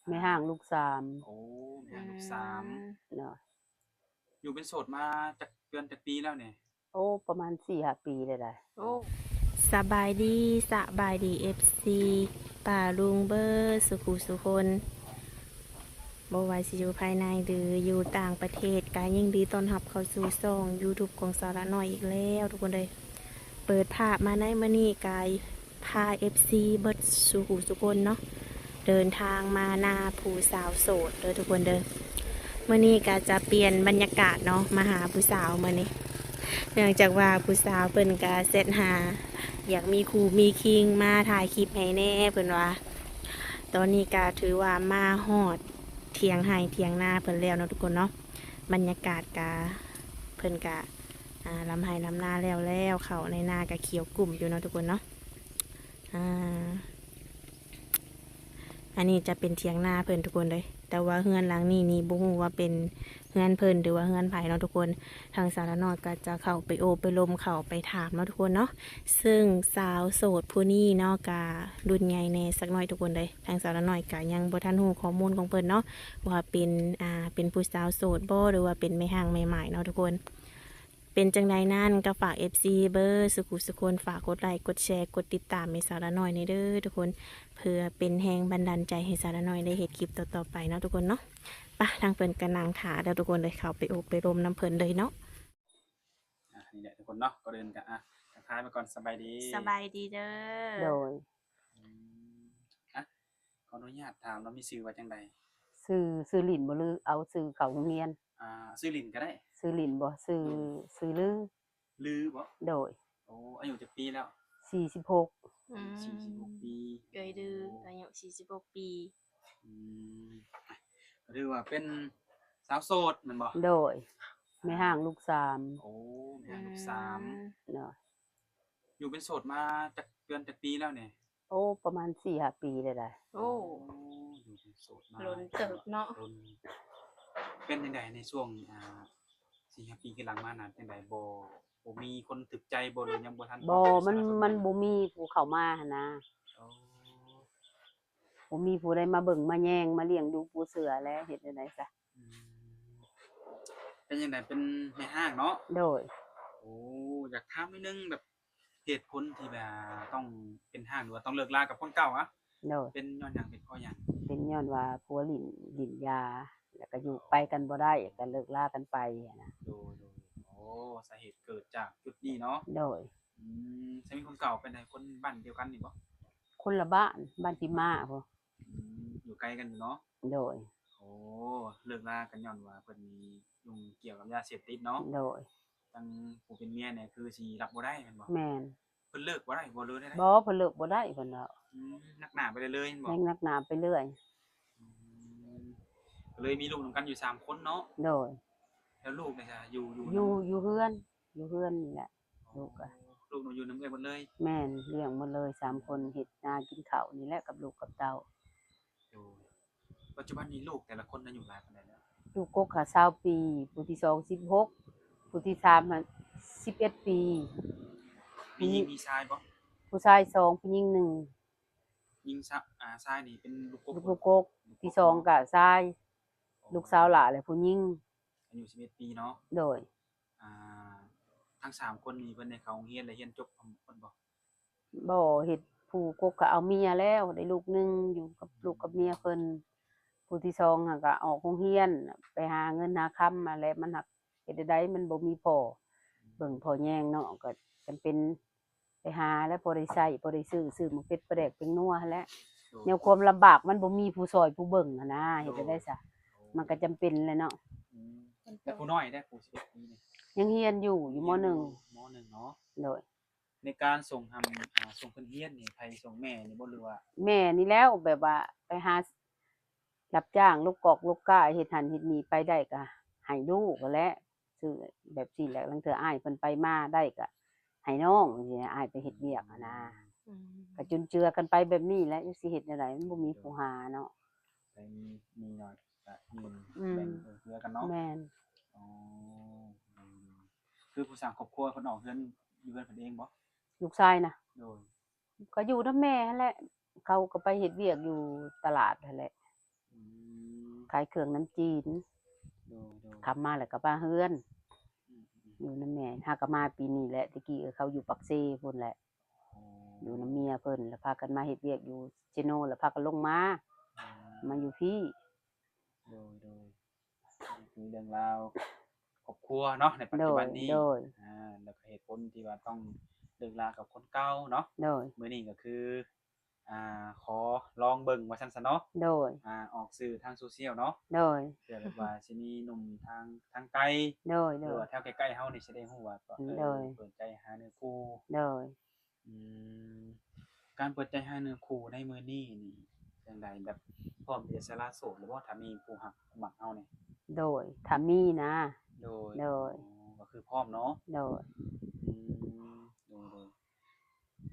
ແມ່ຮ້າງລູກສາມ. ໂອ້ ແມ່ຮ້າງລູກສາມ. ອືມ ເນາະ. ຢູ່ເປັນໂສດມາຈັກເດືອນ ຈັກປີແລ້ວນີ້? ໂອ້ ປະມານສີ່ຫ້າປີແລ້ວໄດ໋. ໂອ້ ສະບາຍດີ ສະບາຍດີ ເອັຟຊີ ປ້າລຸງເບີດສູ່ຄູ່ສູ່ຄົນ ບໍ່ວ່າຊິຢູ່ພາຍໃນ ຫຼື ຢູ່ຕ່າງປະເທດ ກະຍິນດີຕ້ອນຮັບເຂົ້າສູ່ຊ່ອງຢູທູບຂອງສາວລານ້ອຍອີກແລ້ວທຸກຄົນເອີຍ. ເປີດພາບມາໃນມື້ນີ້ກະພາເອັຟຊີເບີດສູ່ຄູ່ສູ່ຄົນເນາະ ເດີນທາງມານາຜູ້ສາວໂສດເດີທຸກຄົນເດີ. ມື້ນີ້ກະຈະປ່ຽນບັນຍາກາດເນາະ ມາຫາຜູ້ສາວມື້ນີ້ ເນື່ອງຈາກວ່າຜູ້ສາວເພິ່ນກະແຊັດຫາ ຢາກມີຄູ່ມີຄິງ ມາຖ່າຍຄລິບໃຫ້ແດ່ເພິ່ນວ່າ. ຕອນນີ້ກະຖືວ່າມາຮອດຖຽງໄຮ່ຖຽງນາເພິ່ນແລ້ວເນາະທຸກຄົນເນາະ. ບັນຍາກາດກະ ເພິ່ນກະ ອ່າ ລຳໄຮ່ລຳນາແລ້ວແລ້ວ ເຂົ້າໃນນາກະຂຽວກຸ້ມຢູ່ເນາະທຸກຄົນເນາະ. ອ່າ ອັນນີ້ຈະເປັນຖຽງນາເພິ່ນທຸກຄົນເລີຍ ແຕ່ວ່າເຮືອນຫຼັງນີ້ນີ້ບໍ່ຮູ້ວ່າເປັນເຮືອນເພິ່ນ ຫຼືວ່າເຮືອນໃຜເນາະທຸກຄົນ. ທາງສາວລານ້ອຍກໍຈະເຂົ້າໄປໂອ້ໄປລົມ ເຂົ້າໄປຖາມເນາະທຸກຄົນເນາະ. ເຊິ່ງສາວໂສດຜູ້ນີ້ເນາະ ກະລຸ້ນໃຫຍ່ແດ່ສັກໜ້ອຍທຸກຄົນເລີຍ. ທາງສາວລານ້ອຍກະຍັງບໍ່ທັນຮູ້ຂໍ້ມູນຂອງເພິ່ນເນາະ ວ່າເປັນ ອ່າ ເປັນຜູ້ສາວໂສດບໍ່ ຫຼືວ່າເປັນແມ່ຮ້າງແມ່ໝ້າຍເນາະທຸກຄົນ. ເປັນຈັ່ງໃດນັ້ນກໍຝາກເອັຟຊີເບີດສູ່ຄູ່ສູ່ຄົນ ຝາກກົດໄລ ກົດແຊ ກົດຕິດຕາມໃຫ້ສາວລານ້ອຍແດ່ເດີທຸກຄົນ ເພື່ອເປັນແຮງບັນດານໃຈໃຫ້ສາວລານ້ອຍໄດ້ເຮັດຄລິບຕໍ່ໆໄປເນາະທຸກຄົນເນາະ. ປະ ທາງເພິ່ນກໍນັ່ງຖ້າແລ້ວທຸກຄົນເລີຍ ເຂົ້າໄປໂອ້ໄປລົມນຳເພິ່ນເລີຍເນາະ. ອ່າ ນີ້ແຫຼະທຸກຄົນເນາະ ກ່ອນອື່ນກໍ ອ່າ ທັກທາຍມາກ່ອນ ສະບາຍດີ. ສະບາຍດີເດີ. ໂດຍ. ອືມ ອ່ະ ຂໍອະນຸຍາດຖາມເນາະ ມີຊື່ວ່າຈັ່ງໃດ? ຊື່ ຊື່ລິ້ນບໍ່ ຫຼືເອົາຊື່ເຂົ້າໂຮງຮຽນ? ອ່າ ຊື່ລິ້ນກໍໄດ້. ຊື່ລິ້ນບໍ່? ຊື່ ຊື່ລື. ລືບໍ່? ໂດຍ. ໂອ້ ອາຍຸຈັກປີແລ້ວ? ສີ່ສິບຫົກ. ອືມ ສີ່ສິບຫົກປີ ເອື້ອຍລື ໂອ້ ອາຍຸສີ່ສິບຫົກປີ. ອືມ ກໍຖືວ່າເປັນສາວໂສດແມ່ນບໍ່? ໂດຍ. ແມ່ຮ້າງລູກສາມ. ໂອ້ ແມ່ຮ້າງລູກສາມ. ອືມ ເນາະ. ຢູ່ເປັນໂສດມາຈັກເດືອນ ຈັກປີແລ້ວນີ້? ໂອ້ ປະມານສີ່ຫ້າປີແລ້ວໄດ໋. ໂອ້ ໂອ້ ຢູ່ເປັນໂສດມາດົນເຕີບເນາະ. ດົນ. ເປັນຈັ່ງໃດໃນຊ່ວງ ອ່າ ສີ່ຫ້າປີທີ່ຫຼັງມານັ້ນ ຈັ່ງໃດ ບໍ່ ບໍ່ມີຄົນຖືກໃຈບໍ່ ຫຼືຍັງບໍ່ທັນ? ບໍ່ ມັນ ມັນບໍ່ມີຜູ້ເຂົ້າມາຫັ້ນນະ. ໂອ້ ບໍ່ມີຜູ້ໃດມາເບິ່ງມາແຍງ ມາລ້ຽງດູປູເສືອແລະ ເຮັດແນວໃດຊະ? ອືມ ເປັນຈັ່ງໃດ ເປັນແມ່ຮ້າງເນາະ? ໂດຍ. ໂອ້ ຢາກຖາມໜ້ອຍໜຶ່ງ ແບບ ເຫດຜົນທີ່ແບບຕ້ອງເປັນຮ້າງ ຫຼືວ່າຕ້ອງເລີກລາກັບຄົນເກົ່າອະ? ໂດຍ. ເປັນຍ້ອນຫຍັງ? ເປັນເພາະຫຍັງ? ເປັນຍ້ອນວ່າຜົວຫຼິ້ນ ຫຼິ້ນຢາ ແລ້ວກໍຢູ່ໄປກັນບໍ່ໄດ້ ກໍເລີກລາກັນໄປຫັ້ນນະ. ໂດຍ ໂດຍ. ໂອ້ ສາເຫດເກີດຈາກຈຸດນີ້ເນາະ? ໂດຍ. ອືມ ສາມີຄົນເກົ່າເປັນໃດ ຄົນບ້ານດຽວກັນນີ້ບໍ່? ຄົນລະບ້ານ ບ້ານທີ່ມາພຸ້ນ. ອືມ ຢູ່ໃກ້ກັນຢູ່ເນາະ? ໂດຍ. ໂອ້ ເລີກລາກັນຍ້ອນວ່າເພິ່ນນີ້ຫຍຸ້ງກ່ຽວກັບຢາເສບຕິດເນາະ? ໂດຍ. ທາງຜູ້ເປັນເມຍນີ້ຄືຊິຮັບບໍ່ໄດ້ແມ່ນບໍ່? ແມ່ນ. ເພິ່ນເລີກບໍ່ໄດ້ບໍ່ ຫຼືແນວໃດ? ບໍ່ ເພິ່ນເລີກບໍ່ໄດ້ເພິ່ນວ່າ. ອືມ ໜັກໜາໄປເລື້ອຍໆແມ່ນບໍ່? ຍັງໜັກໜາໄປເລື້ອຍ. ອືມ ກໍເລີຍມີລູກນຳກັນຢູ່ສາມຄົນເນາະ? ໂດຍ. ແລ້ວລູກນີ້ຈະຢູ່ ຢູ່ ຢູ່ ຢູ່ເຮືອນ ຢູ່ເຮືອນນີ້ແຫຼະ. ອໍ ລູກກໍ ລູກນຳ ຢູ່ນຳເອື້ອຍໝົດເລີຍ? ແມ່ນ ລ້ຽງໝົດເລີຍສາມຄົນ ເຮັດນາກິນເຂົ້ານີ້ແຫຼະກັບລູກກັບເຕົ້າ. ໂດຍ. ປັດຈຸບັນນີ້ລູກແຕ່ລະຄົນອາຍຸຫຼາຍປານໃດແລ້ວ? ລູກກົກຫາຊາວປີ, ຜູ້ທີສອງສິບຫົກ, ຜູ້ທີສາມຫັ້ນສິບເອັດປີ. ມີຍິງມີຊາຍບໍ່? ຜູ້ຊາຍສອງ ຜູ້ຍິງໜຶ່ງ. ຍິງຊະ ອາ ຊາຍນີ້ເປັນລູກກົກ ລູກ ລູກກົກ. ລູກກົກ ທີສອງ ເນາະ ກໍຊາຍ. ອໍ ລູກສາວຫຼ້າແຫຼະຜູ້ຍິງ. ອາຍຸສິບເອັດປີເນາະ? ໂດຍ. ອ່າ ທັງສາມຄົນນີ້ເພິ່ນໄດ້ເຂົ້າໂຮງຮຽນ ແລະ ຮຽນຈົບເບິດບໍ່? ບໍ່ ເຮັດ ຜູ້ກົກກໍເອົາເມຍແລ້ວ ໄດ້ລູກໜຶ່ງ ຢູ່ກັບ ອືມ ລູກກັບເມຍເພິ່ນ. ຜູ້ທີສອງຫັ້ນກໍອອກໂຮງຮຽນ ໄປຫາເງິນຫາຄຳຫັ້ນແຫຼະ ມັນຫາກເຮັດແນວໃດ ມັນບໍ່ມີພໍ່ ອືມ ເບິ່ງພໍ່ແຍງເນາະ ກໍຈຳເປັນໄປຫາແຫຼະ ພໍໄດ້ໃຊ້ ພໍໄດ້ຊື້ ຊື້ໝາກເຜັດ ປາແດກ ແປ້ງນົວຫັ້ນແຫຼະ. ໂດຍ. ແນວຄວາມລຳບາກ ມັນບໍ່ມີຜູ້ຊ່ອຍຜູ້ເບິ່ງຫັ້ນນະ ເຮັດແນວໃດຊະ? ໂດຍ. ມັນກໍຈຳເປັນແຫຼະເນາະ. ອືມ ແລ້ວຜູ້ນ້ອຍເດ ຜູ້ສິບເອັດປີນີ້? ຍັງຮຽນຢູ່ ຢູ່ ຢູ່ ມໍໜຶ່ງ ມໍໜຶ່ງເນາະ? ໂດຍ. ໃນການສົ່ງຮຳ ອ່າ ສົ່ງເພິ່ນຮຽນນີ້ ໃຜສົ່ງແມ່ນີ້ບໍ່ ຫຼືວ່າ? ແມ່ນີ້ແຫຼະ ແບບວ່າໄປຫາຮັບຈ້າງ ລົກກອກລົກກ້າ ເຮັດຫັ້ນເຮັດນີ້ ໄປໄດ້ກໍໃຫ້ລູກຫັ້ນແຫຼະ ຊື້ແບບຊີ້ແຫຼະ. ລາງເທື່ອອ້າຍເພິ່ນໄປມາໄດ້ກໍໃຫ້ນ້ອງ ຈັ່ງຊີ້ນະ ອ້າຍໄປເຮັດວຽກຫັ້ນນະ. ອືມ ກໍຈຸນເຈືອກັນໄປແບບນີ້ແຫຼະ ຈັກຊິເຮັດແນວໃດ ມັນບໍ່ມີຜູ້ຫາເນາະ. ໃຜມີ ມີໜ້ອຍກະຢືມ ອືມ ແບ່ງເຫຼືອກັນເນາະ. ແມ່ນ. ອໍ ຄືຜູ້ສ້າງຄອບຄົວເພິ່ນອອກເຮືອນ ຢູ່ເຮືອນເພິ່ນເອງບໍ່? ລູກຊາຍນະ? ໂດຍ. ກໍຢູ່ນຳແມ່ຫັ້ນແຫຼະ ເຂົາກໍໄປເຮັດວຽກຢູ່ຕະຫຼາດຫັ້ນແຫຼະ. ອື ຂາຍເຄື່ອງນຳຈີນ. ໂດຍໆ ກັບມາແລ້ວກໍມາເຮືອນ ອືມໆ ຢູ່ນຳແມ່. ຫາກໍມາປີນີ້ແຫຼະ, ແຕ່ກີ້ເຂົາຢູ່ປາກເຊພຸ້ນແຫຼະ ອໍ ຢູ່ນຳເມຍເພິ່ນ ແລ້ວພາກັນມາເຮັດວຽກຢູ່ເຊໂນ ແລ້ວພາກັນລົງມາ ອືມ ມາຢູ່ພີ້. ໂດຍໆ ນີ້ຄືເລື່ອງລາວຄອບຄົວເນາະ ໃນປັດຈຸບັນນີ້. ໂດຍ ໂດຍ ອ່າ ແລ້ວກໍເຫດຜົນທີ່ວ່າຕ້ອງເລີກລາກັບຄົນເກົ່າເນາະ. ໂດຍ ມື້ນີ້ກໍຄື ອ່າ ຂໍລອງເບິ່ງວ່າຊັ້ນຊະເນາະ. ໂດຍ ອ່າ ອອກສື່ທາງໂຊຊຽວເນາະ. ໂດຍ ເພື່ອແບບວ່າຊິມີໜຸ່ມທາງ ທາງໄກ ໂດຍໆ ຫຼືວ່າແຖວໃກ້ໆເຮົານີ້ຊິໄດ້ຮູ້ວ່າ ເອີ ໂດຍ ເປີດໃຈຫາເນື້ອຄູ່. ໂດຍ ອືມ ການເປີດໃຈຫາເນື້ອຄູ່ໃນມື້ນີ້ນີ້ຈັ່ງໃດ? ແບບພ້ອມທີ່ຈະສະຫຼະໂສດຫຼືບໍ່ ຖ້າມີຜູ້ຮັກຜູ້ມັກເຮົານີ້? ໂດຍ ຖ້າມີນະ. ໂດຍ ໂດຍ ອໍ ກໍຄືພ້ອມເນາະ. ໂດຍ ອືມ ໂດຍ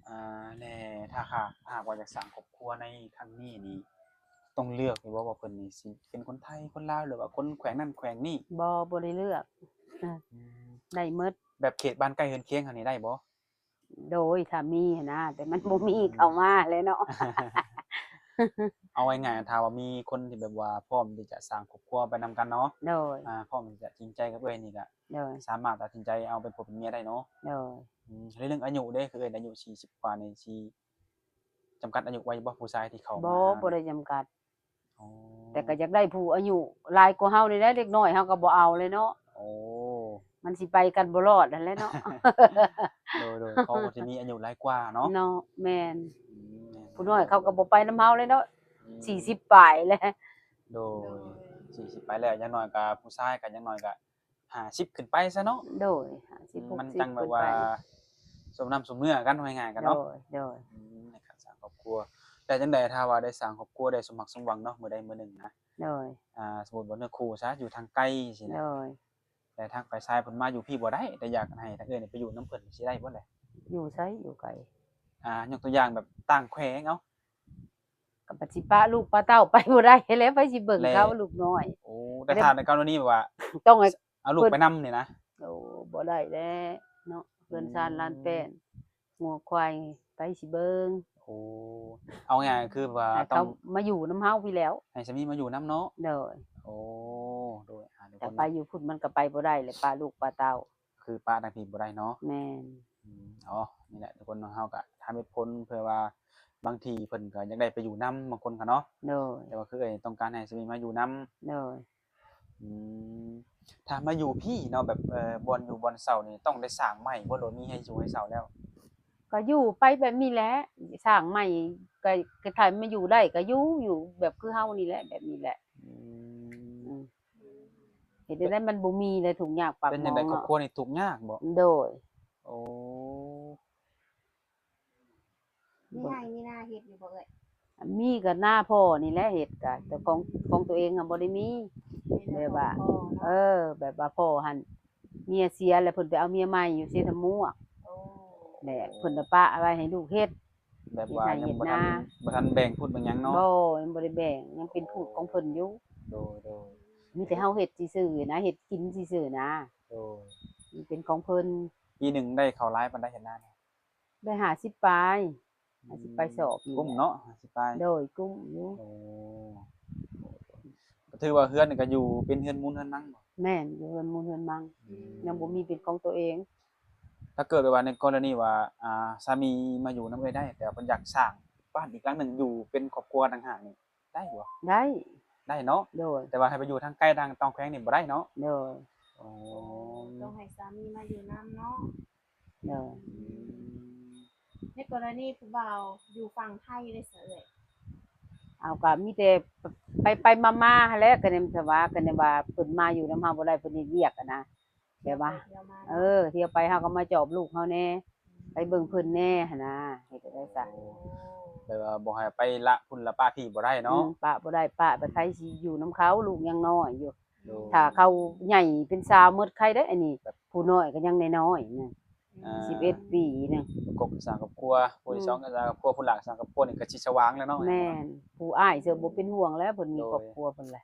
ໆ ອ່າ ແລະ ຖ້າຫາກ ຫາກວ່າຈະສ້າງຄອບຄົວໃນຄັ້ງນີ້ນີ້ ຕ້ອງເລືອກຢູ່ບໍ່ວ່າເພິ່ນນີ້ຊິເປັນຄົນໄທ ຄົນລາວ ຫຼືວ່າຄົນແຂວງນັ້ນແຂວງນີ້? ບໍ່ ບໍ່ໄດ້ເລືອກ ອືມ ໄດ້ໝົດ. ແບບເຂດບ້ານໃກ້ເຮືອນຄຽງເຮົານີ້ໄດ້ບໍ່? ໂດຍ ຖ້າມີຫັ້ນນະ ແຕ່ມັນບໍ່ມີ ອືມ ເຂົ້າມາແຫຼະເນາະ. ເອົາງ່າຍໆ ຖ້າວ່າມີຄົນທີ່ແບບວ່າພ້ອມທີ່ຈະສ້າງຄອບຄົວໄປນຳກັນເນາະ. ໂດຍ ອ່າ ພ້ອມທີ່ຈະຈິງໃຈກັບເອື້ອຍນີ້ກະ ໂດຍ ສາມາດຕັດສິນໃຈເອົາເປັນຜົວເປັນເມຍໄດ້ເນາະ. ໂດຍ ອືມ ແລະເລື່ອງອາຍຸເດ້ ຄືເອື້ອຍອາຍຸສີ່ສິບກວ່ານີ້ ຊິຈຳກັດອາຍຸໄວ້ບໍ່ ຜູ້ຊາຍທີ່ເຂົ້າມາ? ບໍ່ ບໍ່ໄດ້ຈຳກັດ. ອໍ ແຕ່ກໍຢາກໄດ້ຜູ້ອາຍຸຫຼາຍກວ່າເຮົານີ້ແຫຼະ ເດັກນ້ອຍເຮົາກໍບໍ່ເອົາແຫຼະເນາະ. ໂອ້ ມັນຊິໄປກັນບໍ່ລອດຫັ້ນແຫຼະເນາະ. ໂດຍໆ ເຂົາກໍຊິມີອາຍຸຫຼາຍກວ່າເນາະ. ເນາະ ແມ່ນ ອືມ ແມ່ນ ຜູ້ນ້ອຍເຂົາກໍບໍ່ໄປນຳເຮົາແຫຼະເນາະ. ອືມ ສີ່ສິບປາຍແຫຼະ. ໂດຍ ສີ່ສິບປາຍແລ້ວ ຢ່າງໜ້ອຍກໍຜູ້ຊາຍກໍຢ່າງໜ້ອຍກໍ ຫ້າສິບຂຶ້ນໄປຊະເນາະ. ໂດຍ ຫ້າສິບ ຫົກສິບ ມັນຈັ່ງແບບວ່າ ສົມນ້ຳສົມເນື້ອກັນ ເວົ້າງ່າຍໆກັນເນາະ. ໂດຍ ໂດຍ ອືມ ໃນການສ້າງຄອບຄົວ. ແຕ່ຈັ່ງໃດ ຖ້າວ່າໄດ້ສ້າງຄອບຄົວ ໄດ້ສົມຮັກສົມຫວັງເນາະ ມື້ໃດມື້ໜຶ່ງນະ. ໂດຍ ອ່າ ສົມມຸດວ່າເນື້ອຄູ່ຊະ ຢູ່ທາງໄກຊີ້ນະ. ໂດຍ ແຕ່ທາງຝ່າຍຊາຍເພິ່ນມາຢູ່ພີ້ບໍ່ໄດ້ ແຕ່ຢາກໃຫ້ທາງເອື້ອຍນີ້ໄປຢູ່ນຳເພິ່ນ ຊິໄດ້ບໍ່ແຫຼະ? ຢູ່ໃສ ຢູ່ໄກ? ອ່າ ຍົກຕົວຢ່າງແບບຕ່າງແຂວງເອົາ. ກໍປະ ຊິປະລູກປະເຕົ້າໄປບໍ່ໄດ້ແລ້ວ ໃຜຊິເບິ່ງເຂົາ ແລະ ລູກນ້ອຍ. ໂອ້ ແຕ່ຖ້າໃນກໍລະນີແບບວ່າ ຕ້ອງໃຫ້ ເອົາລູກໄປນຳນີ້ນະ. ໂອ້ ບໍ່ໄດ້ແລ້ວເນາະ ເຮືອນຊານ ອືມ ລານແປ້ນ ງົວຄວາຍ ໃຜຊິເບິ່ງ? ໂອ້ ເອົາງ່າຍໆ ຄືວ່າ ໃຫ້ເຂົາ ຕ້ອງມາຢູ່ນຳເຮົາພີ້ແລ້ວ ໃຫ້ສາມີມາຢູ່ນຳເນາະ. ໂດຍ ໂອ້ ໂດຍ ອ່າ ແຕ່ໄປຢູ່ພຸ້ນມັນກໍໄປບໍ່ໄດ້ແຫຼະ ປະລູກປະເຕົ້າ. ຄືປະທາງພີ້ບໍ່ໄດ້ເນາະ. ແມ່ນ ອືມ ອໍ ນີ້ແຫຼະທຸກຄົນເນາະ ເຮົາກໍຖາມເຫດຜົນ ເພື່ອວ່າບາງທີເພິ່ນກໍຢາກໄດ້ໄປຢູ່ນຳ ບາງຄົນກໍເນາະ. ໂດຍ ແຕ່ວ່າຄືເອື້ອຍຕ້ອງການໃຫ້ສາມີມາຢູ່ນຳ. ໂດຍ ອືມ ຖ້າມາຢູ່ພີ້ເນາະ ແບບ ເອີ ບ່ອນຢູ່ບ່ອນເຊົ່ານີ້ຕ້ອງໄດ້ສ້າງໃໝ່ບໍ່ ຫຼືວ່າມີໃຫ້ຢູ່ໃຫ້ເຊົ່າແລ້ວ? ກໍຢູ່ໄປແບບນີ້ແຫຼະ ສ້າງໃໝ່ ກໍ ກໍຖ້າມາຢູ່ໄດ້ກໍຢູ່ ຢູ່ແບບຄືເຮົານີ້ແຫຼະ ແບບນີ້ແຫຼະ. ອືມ ອືມ ເຮັດຈັ່ງໃດມັນບໍ່ມີເລີຍ ທຸກຍາກປາກໝອງເນາະ. ເປັນຈັ່ງໃດ ຄອບຄົວນີ້ທຸກຍາກບໍ່? ໂດຍ ໂອ້ ມີໄຮ່ມີນາເຮັດຢູ່ບໍ່ເອື້ອຍ? ມີກໍນາພໍ່ນີ້ແຫຼະເຮັດ ກໍແຕ່ຂອງ ຂອງຕົວເອງຫັ້ນບໍ່ໄດ້ມີ. ແບບວ່າ ເອີ ແບບວ່າພໍ່ຫັ້ນເມຍເສຍແລ້ວ ເພິ່ນໄປເອົາເມຍໃໝ່ຢູ່ເຊຕະມວກ. ໂອ້ ແຫຼະ ເພິ່ນລະປະໄວ້ໃຫ້ລູກເຮັດ ແບບວ່າຍັງບໍ່ທັນ ເຮັດໄຮ່ເຮັດນາ ບໍ່ທັນແບ່ງພູດແບ່ງຫຍັງເນາະ. ບໍ່ ຍັງບໍ່ໄດ້ແບ່ງ ຍັງເປັນພູດຂອງເພິ່ນຢູ່. ໂດຍ ໂດຍ ມີແຕ່ເຮົາເຮັດຊື່ໆນະ ເຮັດກິນຊື່ໆນະ. ໂດຍ ມັນເປັນຂອງເພິ່ນ. ປີໜຶ່ງໄດ້ເຂົ້າຫຼາຍປານໃດເຮັດນານີ້? ໄດ້ຫ້າສິບປາຍ ຫ້າສິບປາຍສອບນີ້ ອືມ ແຫຼະ ກຸ້ມເນາະ ຫ້າສິບປາຍ. ໂດຍ ກຸ້ມຢູ່. ໂອ້ ກໍຖືວ່າເຮືອນນີ້ກໍຢູ່ເປັນເຮືອນມູນເຮືອນມັງບໍ່? ແມ່ນ ຢູ່ເຮືອນມູນເຮືອນມັງ. ອືມ ຍັງບໍ່ມີເປັນຂອງຕົວເອງ. ຖ້າເກີດແບບວ່າໃນກໍລະນີວ່າ ອ່າ ສາມີມາຢູ່ນຳເອື້ອຍໄດ້ ແຕ່ວ່າເພິ່ນຢາກສ້າງບ້ານອີກຫຼັງໜຶ່ງຢູ່ເປັນຄອບຄົວຕ່າງຫາກນີ້ ໄດ້ບໍ່? ໄດ້ ໄດ້ເນາະ. ໂດຍ ແຕ່ວ່າໃຫ້ໄປຢູ່ທາງໄກທາງຕ່າງແຂວງນີ້ບໍ່ໄດ້ເນາະ. ໂດຍ ໂອ້ ຕ້ອງໃຫ້ສາມີມາຢູ່ນຳເນາະ. ໂດຍ ອືມ ໃນກໍລະນີຜູ້ບ່າວຢູ່ຝັ່ງໄທເດ້ຊະເອື້ອຍ? ເອົາ ກໍມີແຕ່ໄປໆມາໆຫັ້ນແຫຼະ ກໍແນມສະວ່າ ກໍແນມວ່າເພິ່ນມາຢູ່ນຳເຮົາບໍ່ໄດ້ ເພິ່ນເຮັດວຽກຫັ້ນນະ. ແບບວ່າ ໄປທ່ຽວມາ ເອີ ທ່ຽວໄປເຮົາກໍມາຈອບລູກເຮົາແດ່ ອືມ ໄປເບິ່ງເພິ່ນແດ່ຫັ້ນນະ ເຮັດຈັ່ງໃດຊະ? ໂອ້ ແບບວ່າບໍ່ໃຫ້ໄປລະພຸ້ນລະປະພີ້ບໍ່ໄດ້ເນາະ. ອືມ ປະບໍ່ໄດ້ ປະໄປໃຜຊິຢູ່ນຳເຂົາ ລູກຍັງນ້ອຍຢູ່. ໂດຍ ຖ້າເຂົາໃຫຍ່ເປັນສາວໝົດໄຄເດ້ ອັນນີ້ ແບບ ຜູ້ນ້ອຍກໍຍັງນ້ອຍໆນະ ອ່າ ສິບເອັດປີນະ ປະກົບສ້າງຄອບຄົວ ຜູ້ທີສອງ ອືມ ກໍສ້າງຄອບຄົວ ຜູ້ຫຼັກສ້າງຄອບຄົວນີ້ກໍຊິສະຫວ່າງແລ້ວເນາະ. ແມ່ນ ຜູ້ອ້າຍເຈົ້າບໍ່ເປັນຫ່ວງແລ້ວ ເພິ່ນມີ ໂດຍ ຄອບຄົວເພິ່ນແຫຼະ.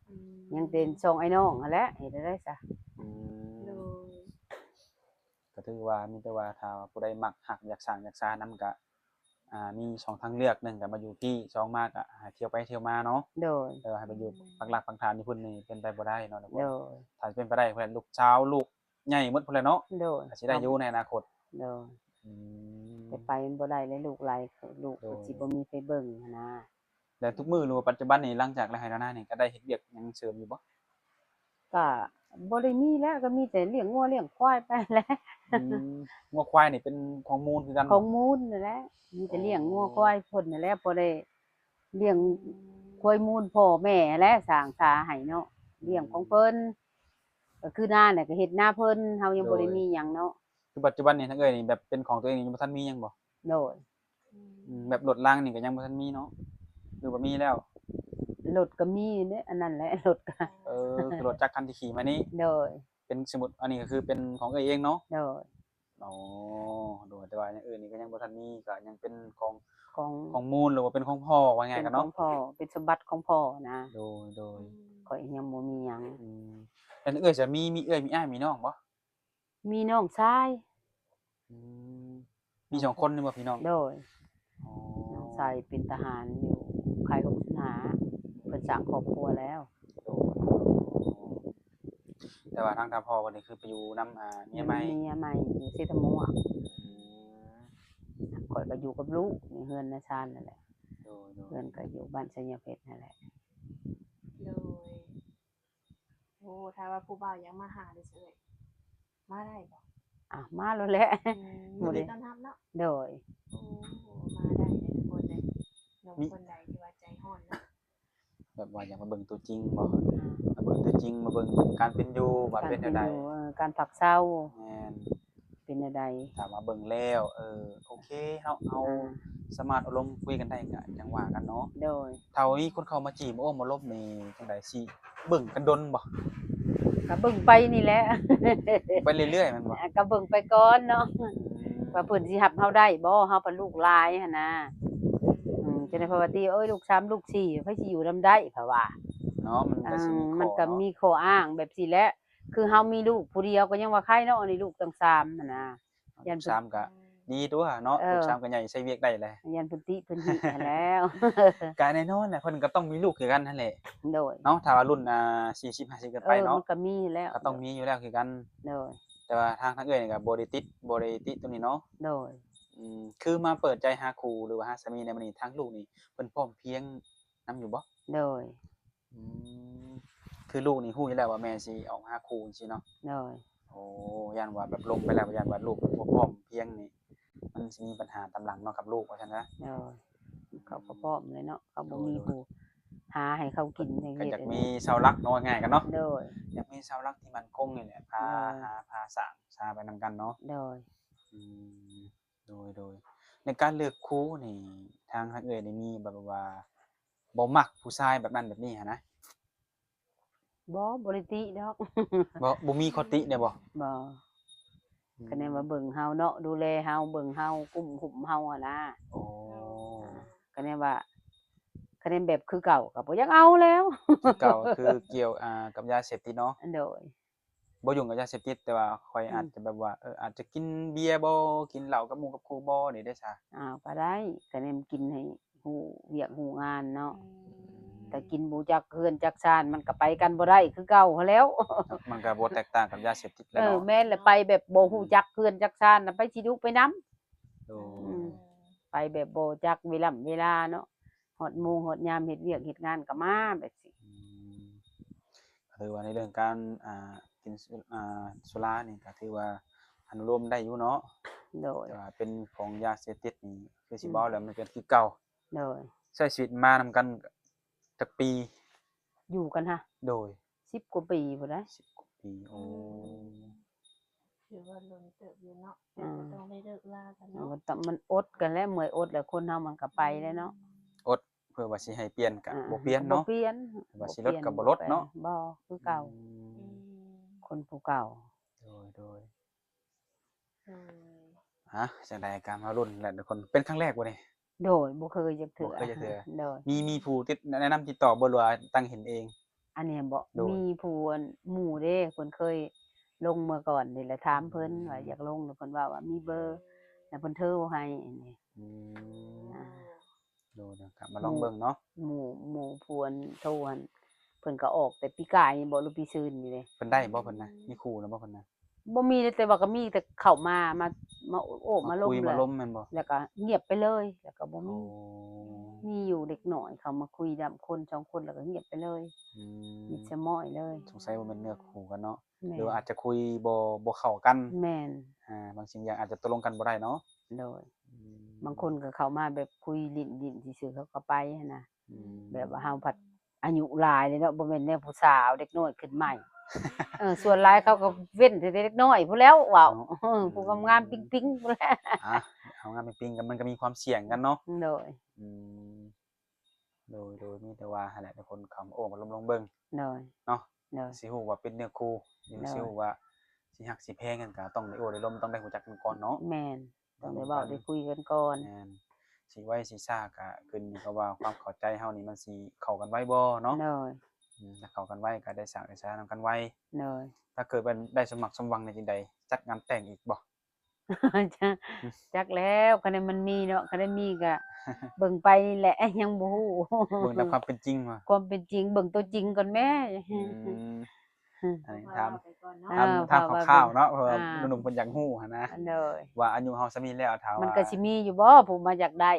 ອືມ ຍັງແຕ່ສອງອ້າຍນ້ອງຫັ້ນແຫຼະ ເຮັດຈັ່ງໃດຊະ? ອືມ ໂດຍ ກໍຖືວ່າມີແຕ່ວ່າຖ້າຜູ້ໃດມັກຮັກ ຢາກສ້າງຢາກສານຳ ກໍ ອ່າ ມີສອງທາງເລືອກ ໜຶ່ງກໍມາຢູ່ພີ້ ສອງມາກໍໃຫ້ທ່ຽວໄປທ່ຽວມາເນາະ. ໂດຍ ແຕ່ວ່າໃຫ້ໄປຢູ່ປັກຫຼັກປັກຖານຢູ່ພຸ້ນນີ້ເປັນໄປບໍ່ໄດ້ເນາະ. ໂດຍ ຖ້າເປັນໄປໄດ້ ເພິ່ນລູກສາວລູກໃຫຍ່ໝົດພຸ້ນແຫຼະເນາະ. ໂດຍ ກໍຊິໄດ້ຢູ່ໃນອະນາຄົດ. ໂດຍ ອືມ ແຕ່ໄປມັນບໍ່ໄດ້ແລ້ວ ລູກຫຼາຍ ລູກ ໂດຍ ກໍຊິບໍ່ມີໃຜເບິ່ງຫັ້ນນະ. ແລ້ວທຸກມື້ ຫຼືວ່າປັດຈຸບັນນີ້ ຫຼັງຈາກໄຮ່ລະນານີ້ ກໍໄດ້ເຮັດວຽກຫຍັງເສີມຢູ່ບໍ່? ກະບໍ່ໄດ້ມີແລ້ວ ກໍມີແຕ່ລ້ຽງງົວລ້ຽງຄວາຍໄປແຫຼະ. ອືມ ງົວຄວາຍນີ້ເປັນຂອງມູນຄືກັນ? ຂອງມູນນັ້ນແຫຼະ ມີແຕ່ລ້ຽງງົວຄວາຍເພິ່ນນັ້ນແຫຼະ ພໍໄດ້ລ້ຽງຄວາຍມູນພໍ່ແມ່ແຫຼະ ສ້າງສາໃຫ້ເນາະ ລ້ຽງຂອງເພິ່ນ. ກໍຄືນານີ້ກໍເຮັດນາເພິ່ນ ເຮົາຍັງບໍ່ໄດ້ມີຫຍັງເນາະ. ຄືປັດຈຸບັນນີ້ທາງເອື້ອຍນີ້ ແບບເປັນຂອງຕົວເອງນີ້ ຍັງບໍ່ທັນມີຫຍັງບໍ່? ໂດຍ ອືມ ແບບລົດລາງນີ້ກໍຍັງບໍ່ທັນມີເນາະ ຫຼືວ່າມີແລ້ວ? ລົດກໍມີເດ້ ອັນນັ້ນແຫຼະ ລົດກໍ ເອີ ຄືລົດຈັກຄັນທີ່ຂີ່ມານີ້. ໂດຍ ເປັນ ສົມມຸດ ອັນນີ້ກໍຄືເປັນຂອງເອື້ອຍເອງເນາະ? ໂດຍ ອໍ ໂດຍ ແຕ່ວ່າຢ່າງອື່ນນີ້ກໍຍັງບໍ່ທັນມີ ກໍຍັງເປັນຂອງ ຂອງ ຂອງມູນ ຫຼືວ່າເປັນຂອງພໍ່ ວ່າງ່າຍກັນເນາະ ເປັນຂອງພໍ່ ເປັນສົມບັດຂອງພໍ່ນະ. ໂດຍ ໂດຍ ອືມ ຂ້ອຍຍັງບໍ່ມີຫຍັງ. ອືມ ແລ້ວເອື້ອຍຈະມີ ມີເອື້ອຍມີອ້າຍມີນ້ອງບໍ່? ມີນ້ອງຊາຍ. ອືມ ມີສອງຄົນແມ່ນບໍ່ພີ່ນ້ອງ? ໂດຍ ອໍ ນ້ອງຊາຍເປັນທະຫານຢູ່ຄ້າຍຫົກສິບຫ້າ ເພິ່ນສ້າງຄອບຄົວແລ້ວ. ໂດຍ ແຕ່ວ່າທາງ ທາງພໍ່ເພິ່ນນີ້ຄືໄປຢູ່ນຳ ອ່າ ເມຍໃໝ່ ເມຍໃໝ່ຢູ່ເຊຕະມົວ. ອືມ ຂ້ອຍກໍຢູ່ກັບລູກໃນເຮືອນໃນຊານນັ້ນແຫຼະ. ໂດຍ ໂດຍ ເຮືອນກໍຢູ່ບ້ານໄຊຍະເພັດນັ້ນແຫຼະ. ໂດຍ ໂອ້ ຖ້າວ່າຜູ້ບ່າວຢາກມາຫາເດ້ເອື້ອຍ ມາໄດ້ບໍ່? ອ່າ ມາໂລດແຫຼະ. ອືມ ຍິນດີຕ້ອນຮັບເນາະ. ໂດຍ ໂອ້ ມາໄດ້ເດີທຸກຄົນເດີ. ໜຸ່ມຄົນໃດທີ່ວ່າໃຈຮ້ອນເນາະ ແບບວ່າຢາກມາເບິ່ງຕົວຈິງບໍ່? ອ່າ ມາເບິ່ງຕົວຈິງ ມາເບິ່ງການເປັນຢູ່ວ່າເປັນແນວໃດ? ການເປັນຢູ່ ເອີ ການພັກເຊົາ. ແມ່ນ ເປັນແນວໃດ? ຖ້າມາເບິ່ງແລ້ວ ເອີ ໂອເຄ ເຮົາ ເຮົາ ອ່າ ສາມາດອົບລົມຄຸຍກັນໄດ້ ກໍຈັ່ງວ່າກັນເນາະ. ໂດຍ ຖ້າວ່າມີຄົນເຂົ້າມາຈີບ ມາໂອ້ມາລົມນີ້ ຈັ່ງໃດ ຊິເບິ່ງກັນດົນບໍ່? ກໍເບິ່ງໄປນີ້ແຫຼະ ໄປເລື້ອຍໆ ແມ່ນບໍ່? ອ່າ ກໍເບິ່ງໄປກ່ອນເນາະ. ອືມ ວ່າເພິ່ນຊິຮັບເຮົາໄດ້ບໍ່? ເຮົາເປັນລູກຫຼາຍຫັ້ນນະ. ອືມ ຈັ່ງໃດເພິ່ນວ່າຕິ ໂອ້ຍ ລູກສາມລູກສີ່ ໃຜຊິຢູ່ນຳໄດ້ ເພິ່ນວ່າເນາະ. ມັນກໍຊິມີ ອ່າ ຂໍ້ ມັນກໍ ເນາະ ມີຂໍ້ອ້າງແບບຊີ້ແຫຼະ. ຄືເຮົາມີລູກຜູ້ດຽວກໍຍັງວ່າໄຄເນາະ ອັນນີ້ລູກຕັ້ງສາມຫັ້ນນະ. ຢ້ານລູກສາມກໍດີຕົວະເນາະ. ເອີ ລູກສາມກໍໃຫຍ່ໃຊ້ວຽກໄດ້ແຫຼະ. ຢ້ານເພິ່ນຕິເພິ່ນຫິຫັ້ນແລ້ວ. ກໍແນ່ນອນແຫຼະ ເພິ່ນກໍຕ້ອງມີລູກຄືກັນຫັ້ນແຫຼະ. ໂດຍ ເນາະ ຖ້າວ່າລຸ້ນ ອ່າ ສີ່ສິບຫ້າສິບຂຶ້ນໄປເນາະ ເອີ ມັນກໍມີແລ້ວ ກໍຕ້ອງມີຢູ່ແລ້ວຄືກັນ. ໂດຍ ແຕ່ວ່າທາງ ທາງເອື້ອຍນີ້ກໍບໍ່ໄດ້ຕິດ ບໍ່ໄດ້ຕິຕຣົງນີ້ເນາະ. ໂດຍ ອືມ ຄືມາເປີດໃຈຫາຄູ່ ຫຼືວ່າຫາສາມີໃນມື້ນີ້ ທາງລູກນີ້ເພິ່ນພ້ອມພຽງນຳຢູ່ບໍ່? ໂດຍ ອືມ ຄືລູກນີ້ຮູ້ຢູ່ແລ້ວວ່າແມ່ຊິອອກຫາຄູ່ຈັ່ງຊີ້ເນາະ. ໂດຍ ໂອ້ ຢ້ານວ່າແບບລົມໄປແລ້ວ ຢ້ານວ່າລູກບໍ່ພ້ອມພຽງນີ້ ມັນຊິມີບັນຫາຕາມຫຼັງເນາະກັບລູກວ່າຊັ້ນຊະ. ໂດຍ ເຂົາກໍພ້ອມແຫຼະເນາະ ເຂົາບໍ່ມີ ໂດຍ ຜູ້ຫາໃຫ້ເຂົາກິນໃຫ້ເຮັດ ກໍຢາກມີເສົາຫຼັກເນາະ ວ່າງ່າຍກັນເນາະ. ໂດຍ ຢາກມີເສົາຫຼັກທີ່ໝັ້ນຄົງນີ້ແຫຼະ ພາ ໂດຍ ຫາ ພາສ້າງ ພາໄປນຳກັນເນາະ. ໂດຍ ອືມ ໂດຍ ໂດຍ ໃນການເລືອກຄູ່ນີ້ ທາງ ທາງເອື້ອຍນີ້ມີແບບວ່າບໍ່ມັກຜູ້ຊາຍແບບນັ້ນແບບນີ້ຫັ້ນນະ? ບໍ່ ບໍ່ໄດ້ຕິດອກ. ບໍ່ ບໍ່ມີຂໍ້ຕິແດ່ບໍ່? ບໍ່ ອືມ ຄະແນນວ່າເບິ່ງເຮົາເນາະ ດູແລເຮົາ ເບິ່ງເຮົາ ກຸ້ມຫຸ້ມເຮົາຫັ້ນນະ. ໂອ້ ຄະແນນວ່າ ຄະແນນແບບຄືເກົ່າກໍບໍ່ຢາກເອົາແລ້ວ. ຄືເກົ່າ ຄືກ່ຽວ ອ່າ ກັບຢາເສບຕິດເນາະ. ໂດຍ ບໍ່ຫຍຸ້ງກັບຢາເສບຕິດ ແຕ່ວ່າຂ້ອຍ ອືມ ອາດຈະແບບວ່າ ເອີ ອາດຈະກິນເບຍບໍ່ ກິນເຫຼົ້າກັບໝູ່ກັບຄູ່ບໍ່ ນີ້ເດ້ຊະ. ອ້າວ ກໍໄດ້ ຄະແນນກິນໃຫ້ຮູ້ວຽກຮູ້ງານເນາະ. ອືມ ແຕ່ກິນບໍ່ຈັກເຮືອນຈັກຊານ ມັນກໍໄປກັນບໍ່ໄດ້ຄືເກົ່າຫັ້ນແລ້ວ. ມັນກໍບໍ່ແຕກຕ່າງກັບຢາເສບຕິດແລ້ວເນາະ. ເອີ ແມ່ນແຫຼະ ໄປແບບບໍ່ຮູ້ ອືມ ຈັກເຮືອນຈັກຊານ ໄປຊິດຸໄປນຳ. ໂດຍ ອືມ ໄປແບບບໍ່ຈັກເວລ່ຳເວລາເນາະ ຮອດໂມງຮອດຍາມເຮັດວຽກເຮັດງານກໍມາແບບຊີ້. ອືມ ກໍຖືວ່າໃນເລື່ອງການ ອ່າ ກິນສຸ ອ່າ ສຸລານີ້ກໍຖືວ່າອະນຸໂລມໄດ້ຢູ່ເນາະ. ໂດຍ ແຕ່ວ່າເປັນຂອງຢາເສບຕິດນີ້ ຄືຊິເວົ້າແລ້ວ ອືມ ມັນເປັນຄືເກົ່າ. ໂດຍ ໃຊ້ຊີວິດມານຳກັນຈັກປີ? ຢູ່ກັນຫະ? ໂດຍ ສິບກວ່າປີພຸ້ນໃດ໋. ສິບກວ່າປີ ໂອ້ ອືມ ຖືວ່າດົນເຕີບຢູ່ເນາະ. ອືມ ແຕ່ກໍຕ້ອງໄດ້ເລີກລາກັນເນາະ. ມັນ ມັນອົດກັນແຫຼະ ເມື່ອຍອົດແລ້ວ ຄົນເຮົາມັນກໍໄປແລ້ວເນາະ. ອືມ ອົດ ເພື່ອວ່າຊິໃຫ້ປ່ຽນກະ ອ່າ ບໍ່ປ່ຽນເນາະ ບໍ່ປ່ຽນ ວ່າຊິລົດກະບໍ່ລົດເນາະ. ບໍ່ ຄືເກົ່າ. ອືມ ອືມ ຄົນຜູ້ເກົ່າ. ໂດຍ ໂດຍ ໂດຍ ຮະ ຈັ່ງໃດກະມາລຸ້ນແຫຼະທຸກຄົນ ເປັນຄັ້ງແລກບໍ່ນີ້? ໂດຍ ບໍ່ເຄີຍຈັກເທື່ອ. ບໍ່ເຄີຍຈັກເທື່ອ. ໂດຍ ມີ ມີຜູ້ຕິດ ແນະນຳຕິດຕໍ່ບໍ່ ຫຼືວ່າຕັ້ງເຫັນເອງ? ອັນນີ້ບໍ? ໂດຍ ມີຜູ້ ອັນ ໝູ່ເດ້ ເພິ່ນເຄີຍລົງເມື່ອກ່ອນນີ້ແຫຼະ ຖາມເພິ່ນ ອືມ ວ່າຢາກລົງ ແລ້ວເພິ່ນເວົ້າວ່າມີເບີ ແລ້ວເພິ່ນໂທໃຫ້ ອັນນີ້. ອືມ ອ່າ ໂດຍໆ ກໍມາລອງເບິ່ງເນາະ ໝູ່ ໝູ່ຜູ້ອັນໂທຫັ້ນ ເພິ່ນກໍອອກແຕ່ປີກາຍນີ້ບໍ່ ຫຼືປີຊືນນີ້ເດ້. ເພິ່ນໄດ້ບໍ່ເພິ່ນນະ? ມີຄູ່ແລ້ວບໍ່ເພິ່ນນະ? ບໍ່ມີເດ້ ແຕ່ວ່າກໍມີແຕ່ເຂົ້າມາ ມາ ມາໂອ້ມາລົມ ມາຄຸຍມາລົມແມ່ນບໍ່? ແລ້ວກໍງຽບໄປເລີຍ ແລ້ວກໍບໍ່ມີ. ໂອ້ ມີຢູ່ເດັກນ້ອຍເຂົ້າມາຄຸຍນຳຄົນສອງຄົນ ແລ້ວກໍງຽບໄປເລີຍ. ອືມ ມິດສະມ້ອຍເລີຍ. ສົງໄສບໍ່ແມ່ນເນື້ອຄູ່ກັນເນາະ ແມ່ນ ຫຼືວ່າອາດຈະຄຸຍບໍ່ ບໍ່ເຂົ້າກັນ. ແມ່ນ ອ່າ ບາງສິ່ງຢ່າງອາດຈະຕົກລົງກັນບໍ່ໄດ້ເນາະ. ໂດຍ ອືມ ບາງຄົນກໍເຂົ້າມາແບບຄຸຍຫຼິ້ນໆຊື່ໆ ເຂົາກໍໄປຫັ້ນນະ. ອືມ ແບບວ່າເຮົາພັດອາຍຸຫຼາຍແລ້ວເນາະ ບໍ່ແມ່ນແນວຜູ້ສາວ ເດັກນ້ອຍຂຶ້ນໃໝ່. ເອີ ສ່ວນຫຼາຍເຂົາກໍເວັ້ນແຕ່ເດັກນ້ອຍພຸ້ນແລ້ວເວົ້າ ເນາະ ເອີ ອືມ ຜູ້ງາມໆປິງໆພຸ້ນແຫຼະ. ອ່າ ເອົາງາມປິງໆ ກໍມັນກໍມີຄວາມສ່ຽງກັນເນາະ. ໂດຍ ອືມ ໂດຍໆ ມີແຕ່ວ່າຫັ້ນແຫຼະ ທຸກຄົນເຂົ້າມາໂອ້ມາລົມລອງເບິ່ງ ໂດຍ ເນາະ ໂດຍ ຊິຮູ້ວ່າເປັນເນື້ອຄູ່ ຫຼື ໂດຍ ຊິຮູ້ວ່າຊິຮັກຊິແພງກັນ ກໍຕ້ອງໄດ້ໂອ້ໄດ້ລົມ ຕ້ອງໄດ້ຮູ້ຈັກກັນກ່ອນເນາະ. ແມ່ນ ຕ້ອງໄດ້ເວົ້າໄດ້ຄຸຍກັນກ່ອນ. ແມ່ນ ຊິໄວຊິຊ້າກໍຂຶ້ນຢູ່ກັບວ່າຄວາມເຂົ້າໃຈເຮົານີ້ມັນຊິເຂົ້າກັນໄວບໍ່ເນາະ. ໂດຍ ອືມ ຖ້າເຂົ້າກັນໄວກໍໄດ້ສ້າງໄດ້ສານຳກັນໄວ. ໂດຍ ຖ້າເກີດວ່າໄດ້ສົມຫວັງສົມຫວັງນີ້ຈັ່ງໃດ ຈັດງານແຕ່ງອີກບໍ່? ຈັກ ຈັກແລ້ວ ຄັນໃດມັນມີເນາະ ຄັນໃດມີກໍເບິ່ງໄປນີ້ແຫຼະ ຍັງບໍ່ຮູ້ ເບິ່ງຕາມຄວາມເປັນຈິງວ່າ ຄວາມເປັນຈິງ ເບິ່ງຕົວຈິງກ່ອນແມ້. ອືມ ອັນນີ້ຖາມ ເອີ ຖາມ ຖາມຄ່າວໆເນາະ ເພາະວ່າ ອ່າ ໜຸ່ມໆເພິ່ນຢາກຮູ້ຫັ້ນນະ ໂດຍ ວ່າອາຍຸເຮົາສ່ຳນີ້ແລ້ວ ຖ້າວ່າ ມັນກໍຊິມີຢູ່ບໍ່ຜູ້ມາຢາກໄດ້?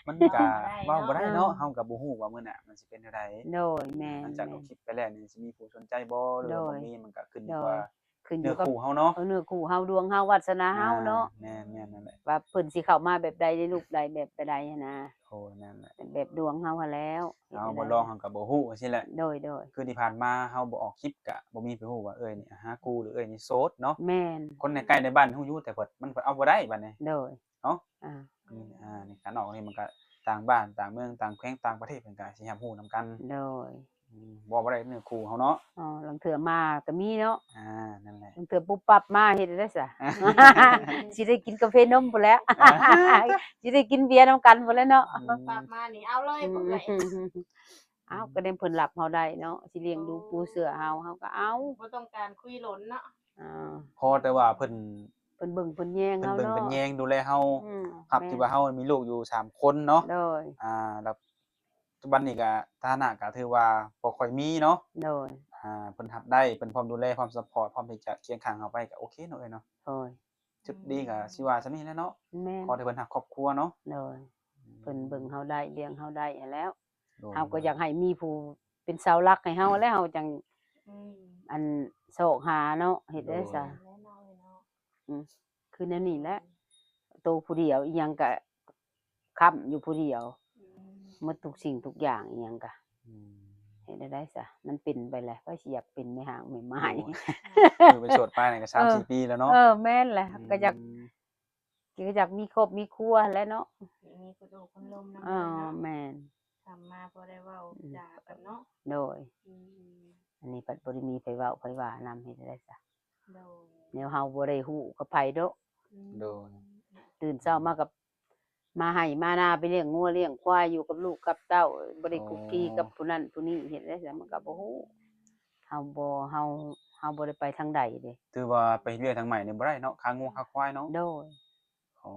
ມັນກໍເວົ້າບໍ່ໄດ້ເນາະ ເຮົາກໍບໍ່ຮູ້ວ່າມື້ໜ້າມັນຊິເປັນແນວໃດ. ໂດຍ ແມ່ນ ຫຼັງຈາກລົງຄລິບໄປແລ້ວນີ້ ຊິມີຜູ້ສົນໃຈບໍ່ ຫຼືວ່າ ໂດຍ ບໍ່ມີ ມັນກໍຂຶ້ນຢູ່ ໂດຍ ກັບວ່າ ຂຶ້ນຢູ່ກັບເນື້ອຄູ່ເຮົາເນາະ ເອີ ເນື້ອຄູ່ເຮົາ ດວງເຮົາ ວາດສະໜາເຮົາເນາະ. ອ່າ ແມ່ນໆ ນັ້ນແຫຼະ ວ່າເພິ່ນຊິເຂົ້າມາແບບໃດ ໃນຮູບໃດ ແບບໃດຫັ້ນນະ. ໂອ້ ນັ້ນແຫຼະ ແບບດວງເຮົາຫັ້ນແລ້ວ ເຮົາບໍ່ລອງເຮົາກໍບໍ່ຮູ້ຈັ່ງຊີ້ແຫຼະ. ໂດຍໆ ຄືທີ່ຜ່ານມາເຮົາບໍ່ອອກຄລິບ ກະບໍ່ມີໃຜຮູ້ວ່າເອື້ອຍນີ້ຫາຄູ່ ຫຼືເອື້ອຍນີ້ໂສດເນາະ. ແມ່ນ ຄົນໃນໃກ້ໃນບ້ານຮູ້ຢູ່ ແຕ່ເພິ່ນ ມັນເພິ່ນເອົາບໍ່ໄດ້ບາດນີ້. ໂດຍ ເນາະ ອ່າ ອືມ ອ່າ ນີ້ ຄັນອອກນີ້ມັນກະຕ່າງບ້ານຕ່າງເມືອງຕ່າງແຂວງຕ່າງປະເທດ ເພິ່ນກະຊິຮັບຮູ້ນຳກັນ. ໂດຍ ອືມ ເວົ້າບໍ່ໄດ້ເນື້ອຄູ່ເຮົາເນາະ. ອໍ ລາງເທື່ອມາກໍມີເນາະ. ອ່າ ນັ້ນແຫຼະ ລາງເທື່ອປຸບປັບມາເຮັດໄດ້ຊະ ຊິໄດ້ກິນກາເຟນົມພຸ້ນແຫຼະ ຊິໄດ້ກິນເບຍນຳກັນພຸ້ນແຫຼະເນາະ. ອືມ ປັບມານີ້ເອົາເລີຍບໍ່ເອື້ອຍ? ເອົາ ກໍໄດ້ເພິ່ນຮັບເຮົາໄດ້ເນາະ ຊິລ້ຽງດູປູເສືອເຮົາ ເຮົາກໍເອົາ ບໍ່ຕ້ອງການຄຸຍຫຼົນເນາະ. ອ່າ ພໍແຕ່ວ່າເພິ່ນ ເພິ່ນເບິ່ງເພິ່ນແຍງເຮົາເນາະ ເພິ່ນເບິ່ງເພິ່ນແຍງດູແລເຮົາ. ອືມ ຮັບ ແມ່ນ ທີ່ວ່າເຮົາມີລູກຢູ່ສາມຄົນເນາະ. ໂດຍ ອ່າ ແລ້ວປັດຈຸບັນນີ້ກະຖານະກະຖືວ່າບໍ່ຄ່ອຍມີເນາະ. ໂດຍ ອ່າ ເພິ່ນຮັບໄດ້ ເພິ່ນພ້ອມດູແລ ພ້ອມຊັບພອດ ພ້ອມທີ່ຈະຄຽງຂ້າງເຮົາໄປ ກະໂອເຄເນາະເອື້ອຍເນາະ. ໂດຍ ຈຸດດີກະຊິວ່າສ່ຳນີ້ແຫຼະເນາະ. ແມ່ນ ຂໍແຕ່ເພິ່ນຮັກຄອບຄົວເນາະ. ໂດຍ ອືມ ເພິ່ນເບິ່ງເຮົາໄດ້ ລ້ຽງເຮົາໄດ້ຫັ້ນແຫຼ້ວ. ໂດຍ ເຮົາກໍຢາກໃຫ້ມີຜູ້ເປັນເສົາຫຼັກໃຫ້ເຮົາແຫຼະ ເຮົາຈັ່ງ ອືມ ອັນ ຊອກຫາເນາະ ເຮັດໄດ້ຊະ. ໂດຍ ອືມ ຄືແນວນີ້ແຫຼະ ໂຕຜູ້ດຽວ ອີ່ຫຍັງກະຄ້ຳຢູ່ຜູ້ດຽວ. ອືມ ໝົດທຸກສິ່ງທຸກຢ່າງ ອີ່ຫຍັງກະ ອືມ ເຮັດແນວໃດຊະ ມັນເປັນໄປແຫຼະ ໃຜຊິຢາກເປັນແມ່ຮ້າງແມ່ໝ້າຍ. ໂອ້ຍ ຄືໄປໂສດໄປນີ້ກໍສາມສີ່ປີແລ້ວເນາະ. ເອີ ແມ່ນແຫຼະ ອືມ ກໍຢາກ ກໍຢາກມີຄອບມີຄົວແຫຼະເນາະ ມີຄົນໂອ້ຄົນລົມນຳ. ອໍ ເນາະ ແມ່ນ ທຳມາພໍໄດ້ເວົ້າ ອືມ ຈາກັນເນາະ. ໂດຍ ອືມ ອັນນີ້ພັດບໍ່ໄດ້ມີໃຜເວົ້າໃຜວ່ານຳ ເຮັດໄດ້ຊະ. ໂດຍ ແນວເຮົາບໍ່ໄດ້ຮູ້ກັບໃຜດອກ. ອືມ ໂດຍ ຕື່ນເຊົ້າມາກໍມາໄຮ່ມານາ ໄປລ້ຽງງົວລ້ຽງຄວາຍ ຢູ່ກັບລູກກັບເຕົ້າ ບໍ່ໄດ້ຄຸກຄີກັບຜູ້ນັ້ນຜູ້ນີ້ ເຮັດໄດ້ຊະ ມັນກໍບໍ່ຮູ້. ເຮົາບໍ່ ເຮົາ ເຮົາບໍ່ໄດ້ໄປທາງໃດເດ້. ຖືວ່າໄປເຮັດວຽກທາງໃໝ່ນີ້ບໍ່ໄດ້ເນາະ ຄາງົວຄາຄວາຍເນາະ. ໂດຍ ໂອ້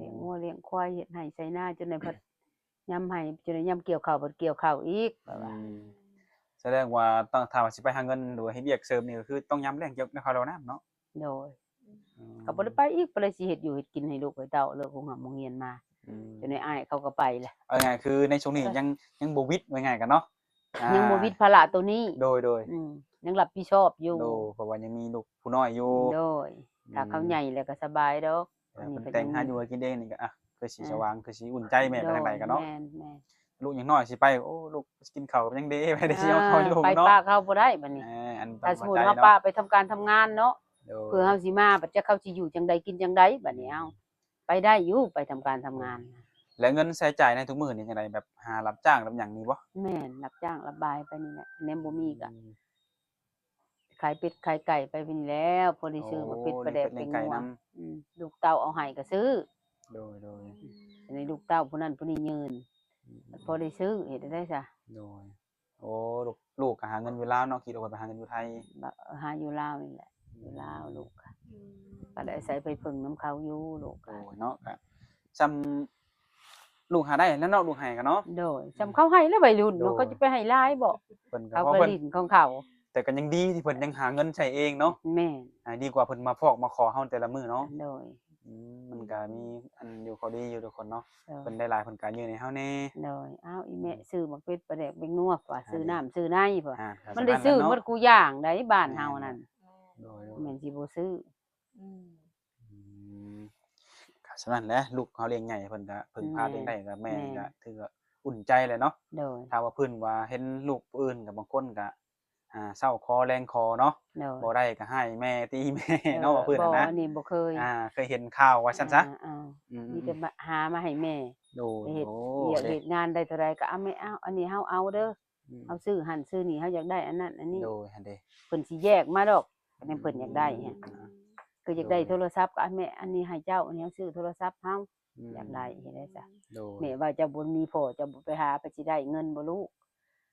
ລ້ຽງງົວລ້ຽງຄວາຍ ເຮັດໄຮ່ໄຖນາ ຈົນໄດ້ພັດຍາມໄຮ່ ຈົນໄດ້ຍາມກ່ຽວເຂົ້າ ພັດກ່ຽວເຂົ້າອີກ ແບບວ່າ ອືມ ສະແດງວ່າຕ້ອງ ຖ້າວ່າຊິໄປຫາເງິນ ຫຼືວ່າເຮັດວຽກເສີມນີ້ ກໍຄືຕ້ອງຍາມແລ້ງກ່ຽວເຂົ້າແລ້ວນຳເນາະ. ໂດຍ ອືມ ກໍບໍ່ໄດ້ໄປອີກ ບໍ່ໄດ້ຊິເຮັດຢູ່ເຮັດກິນໃຫ້ລູກໃຫ້ເຕົ້າ ເລີກໂຮງຮ່ຳໂຮງຮຽນມາ. ອືມ ຈົນໄດ້ອ້າຍເຂົາກໍໄປແຫຼະ. ເອົາງ່າຍໆ ຄືໃນຊ່ວງນີ້ ເອີ ຍັງ ຍັງບໍ່ວິດ ວ່າງ່າຍກັນເນາະ. ອ່າ ຍັງບໍ່ວິດພາລະໂຕນີ້. ໂດຍໆ ອືມ ຍັງຮັບຜິດຊອບຢູ່. ໂດຍ ເພາະວ່າຍັງມີລູກຜູ້ນ້ອຍຢູ່. ໂດຍ ອືມ ຖ້າເຂົາໃຫຍ່ແລ້ວກໍສະບາຍດອກ. ເອີ ອັນນີ້ ເພິ່ນແຕ່ງຫາຢູ່ຫາກິນເອງນີ້ກໍ ອ່ະ ຄືຊິ ອ່າ ສະຫວ່າງ ຄືຊິອຸ່ນໃຈແມ່ໄປທາງໃດກໍເນາະ. ໂດຍ ແມ່ນໆ ລູກຍັງນ້ອຍຊິໄປ ໂອ້ ລູກຊິກິນເຂົ້າກໍຍັງເດ ໄປໄດ້ຊິເອົາເຂົ້າໃຫ້ລູກເນາະ. ເອີ ໄປປະເຂົາບໍ່ໄດ້ບັດນີ້. ເອີ ອັນ ຖ້າສົມມຸດເຮົາປະໄປທຳການທຳງານເນາະ. ໂດຍ ເພື່ອເຮົາຊິມາ ບັດຈັກເຂົາຊິຢູ່ຈັ່ງໃດກິນຈັ່ງໃດບັດນີ້. ເອົາ ໄປໄດ້ຢູ່ ໄປທຳການທຳງານ. ແລ້ວເງິນໃຊ້ຈ່າຍໃນທຸກມື້ນີ້ຈັ່ງໃດ ແບບຫາຮັບຈ້າງຮັບຫຍັງນີ້ບໍ່? ແມ່ນ ຮັບຈ້າງຮັບບາຍໄປນີ້ແຫຼະ ແນມບໍ່ມີກໍ ອືມ ຂາຍເປັດຂາຍໄກ່ໄປນີ້ແຫຼ້ວ ພໍໄດ້ຊື້ໝາກເຜັດປາແດກແປງນົວ. ອືມ ລູກເຕົ້າເອົາໃຫ້ກໍຊື້. ໂດຍໆ ອັນນີ້ລູກເຕົ້າຜູ້ນັ້ນຜູ້ນີ້ຍື່ນ ອືມ ພໍໄດ້ຊື້ ເຮັດໄດ້ຊະ. ໂດຍ ໂອ້ ລູກ ລູກກໍຫາເງິນຢູ່ລາວເນາະ ຂີ່ລົດໄປຫາເງິນຢູ່ໄທ. ຫາຢູ່ລາວນີ້ແຫຼະ ຢູ່ລາວລູກ ອືມ ກໍໄດ້ອາໄສໄປເພິ່ງນຳເຂົາຢູ່ລູກ. ໂດຍເນາະ ກໍ ຊ່ຳລູກຫາໄດ້ແລ້ວເນາະ ລູກໃຫ້ກໍເນາະ. ໂດຍ ອືມ ຊ່ຳເຂົາໃຫ້ແລ້ວ ໄວລຸ້ນເນາະ ໂດຍ ເຂົາຈະໄປໃຫ້ຫຼາຍບໍ? ເພິ່ນກໍ ເຂົາກໍ ເພິ່ນ ຫຼິ້ນຂອງເຂົາ. ແຕ່ກໍຍັງດີທີ່ເພິ່ນຍັງຫາເງິນໃຊ້ເອງເນາະ. ແມ່ນ. ອ່າ ດີກວ່າເພິ່ນມາຟອກມາຂໍເຮົາແຕ່ລະມື້ເນາະ. ໂດຍ. ອືມ ມັນກໍມີອັນຢູ່ ເຂົາດີຢູ່ທຸກຄົນເນາະ. ໂດຍ. ເພິ່ນໄດ້ຫຼາຍເພິ່ນກໍຍື່ນໃຫ້ເຮົາແດ່. ໂດຍ. ອ້າວ ອີແມ່ ອືມ ຊື້ໝາກເຜັດປາແດກແປ້ງນົວ ວ່າ ຊື້ ອ່າ ນ້ຳຊື້ໃນ ວ່າ ອ່າ ມັນໄດ້ຊື້ໝົດຄູ່ຢ່າງໃດບ້ານເຮົານັ້ນ. ແມ່ນ. ໂດຍໆ. ແມ່ນຊິບໍ່ຊື້. ອືມ ອືມ ກໍສ່ຳນັ້ນແຫຼະ ລູກເຮົາລ້ຽງໃຫຍ່ ເພິ່ນກໍເພິ່ງພາ ແມ່ນ ຕົວເອງໄດ້ ກໍແມ່ ແມ່ ກໍຖືວ່າອຸ່ນໃຈແຫຼະເນາະ. ໂດຍ. ຖ້າວ່າເພິ່ນວ່າເຫັນລູກຜູ້ອື່ນ ກໍບາງຄົນກໍ ອ່າ ເຊົ້າຂໍແລງຂໍເນາະ. ໂດຍ. ບໍ່ໄດ້ກໍໃຫ້ແມ່ຕີແມ່ເນາະ ເອີ ວ່າເພິ່ນ ບໍ່ ນະ ອັນນີ້ບໍ່ເຄີຍ ອ່າ ເຄີຍເຫັນຂ່າວວ່າຊັ້ນຊະ. ອ່າ ອືມໆ ມີແຕ່ມາຫາມາໃຫ້ແມ່. ໂດຍ. ໄປເຮັດ ໂອ້ ວຽກເຮັດງານໄດ້ເທົ່າໃດກໍເອົາແມ່ ເອົາ ອັນນີ້ເຮົາເອົາເດີ ອືມ ເຮົາຊື້ຫັ້ນຊື້ນີ້ ເຮົາຢາກໄດ້ອັນນັ້ນອັນນີ້. ໂດຍ ຫັ້ນເດ ເພິ່ນຊິແຍກມາດອກ ຄັນແມ່ນເພິ່ນຢາກໄດ້. ອືມ ຄືຢາກໄດ້ ໂດຍ ໂທລະສັບ ກໍ ແມ່ ອັນນີ້ໃຫ້ເຈົ້າ ອັນນີ້ເຮົາຊື້ໂທລະສັບເຮົາ ອືມ ຢາກໄດ້ ເຮັດໄດ້ຊະ. ໂດຍ. ແມ່ວ່າເຈົ້າບໍ່ມີພໍ່ ເຈົ້າບໍ່ໄປຫາ ໃຜຊິໄດ້ເງິນບໍ່ລູກ?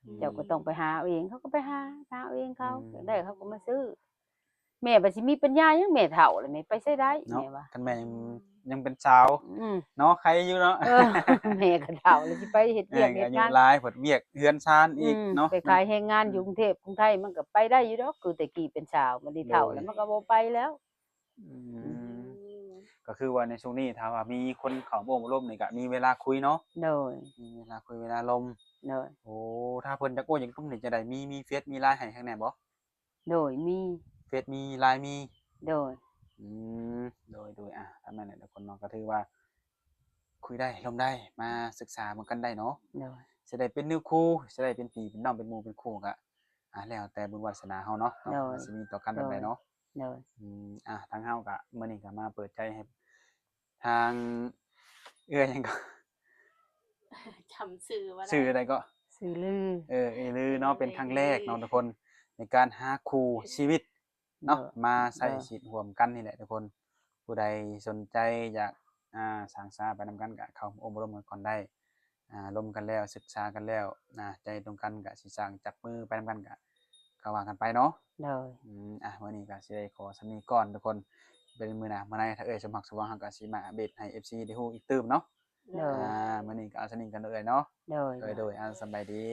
ອືມ ເຈົ້າກໍຕ້ອງໄປຫາເອົາເອງ. ເຂົາກໍໄປຫາ ຫາເອົາເອງເຂົາ. ອືມ ຢາກໄດ້ເຂົາກໍມາຊື້. ແມ່ວ່າຊິມີປັນຍາຫຍັງ ແມ່ເຖົ້າແລ້ວ ແມ່ໄປໃສໄດ້ ເນາະ ແມ່ວ່າ. ຄັນແມ່ຍັງ ອືມ ຍັງເປັນສາວ ອືມ ເນາະ ໄຄຢູ່ເນາະ. ເອີ ແມ່ກໍເຖົ້າແລ້ວ ຊິໄປເຮັດວຽກ ແມ່ກໍອາຍຸຫຼາຍ ເຮັດງານ ເຮັດວຽກເຮືອນຊານອີກ ອືມ ເນາະ ໄປຂາຍແຮງງານ ອືມ ຢູ່ກຸງເທບກຸງໄທ ມັນກໍໄປໄດ້ຢູ່ດອກ ຄືແຕ່ກີ້ເປັນສາວ ບັດນີ້ເຖົ້າ ໂດຍ ແລ້ວມັນກໍບໍ່ໄປແລ້ວ. ອືມ ອືມ ກໍຄືວ່າໃນຊ່ວງນີ້ ຖ້າວ່າມີຄົນເຂົ້າມາໂອ້ມາລົມນີ້ ກໍມີເວລາຄຸຍເນາະ. ໂດຍ. ມີເວລາຄຸຍເວລາລົມ. ໂດຍ. ໂອ້ ຖ້າເພິ່ນຢາກໂອ້ຢາກລົມນີ້ ຈະໄດ້ມີ ມີເຟສ ມີລາຍໃຫ້ຂ້າງແດ່ບໍ່? ໂດຍ ມີ. ເຟສມີ ລາຍມີ. ໂດຍ. ອືມ ໂດຍໆ ອ່າ ຕາມນັ້ນແຫຼະທຸກຄົນເນາະ ກໍຖືວ່າຄຸຍໄດ້ລົມໄດ້ ມາສຶກສາເບິ່ງກັນໄດ້ເນາະ. ໂດຍ. ຊິໄດ້ເປັນເນື້ອຄູ່ ຊິໄດ້ເປັນພີ່ເປັນນ້ອງ ເປັນໝູ່ເປັນຄູ່ ກໍ ອ່າ ແລ້ວແຕ່ບຸນວາສະໜາເຮົາເນາະ ໂດຍ ວ່າຊິມີຕໍ່ກັນແບບໃດເນາະ. ໂດຍ. ອືມ ອ່າ ທາງເຮົາກໍມື້ນີ້ກໍມາເປີດໃຈໃຫ້ ທາງເອື້ອຍຫຍັງກໍ ຈຳຊື່ບໍ່ໄດ້ ຊື່ໃດກໍ ຊື່ລື ເອີ ເອື້ອຍລືເນາະ. ເປັນຄັ້ງແລກເນາະທຸກຄົນ ໃນການຫາຄູ່ຊີວິດເນາະ ໂດຍ ມາໃຊ້ ໂດຍ ຊີວິດຮ່ວມກັນນີ້ແຫຼະທຸກຄົນ. ຜູ້ໃດສົນໃຈຢາກ ອ່າ ສ້າງສາໄປນຳກັນ ກໍເຂົ້າອົບຮົມກັນກ່ອນໄດ້. ອ່າ ລົມກັນແລ້ວ ສຶກສາກັນແລ້ວນະ ໃຈຕົງກັນ ກະຊິສ້າງຈັບມືໄປນຳກັນ ກະ ກະວ່າກັນໄປເນາະ. ໂດຍ. ອືມ ອ່າ ມື້ນີ້ກະຊິໄດ້ຂໍສ່ຳນີ້ກ່ອນທຸກຄົນ. ເປັນມື້ໜ້າມື້ໃນ ຖ້າເອື້ອຍສົມຮັກສົມຫວັງ ເຮົາກະຊິມາອັບເດດໃຫ້ເອັຟຊີໄດ້ຮູ້ອີກຕື່ມເນາະ. ໂດຍ. ອ່າ ມື້ນີ້ກະເອົາສ່ຳນີ້ກ່ອນເອື້ອຍເນາະ. ໂດຍ ໂດຍ ໂດຍ. ອ່າ ສະບາຍດີ.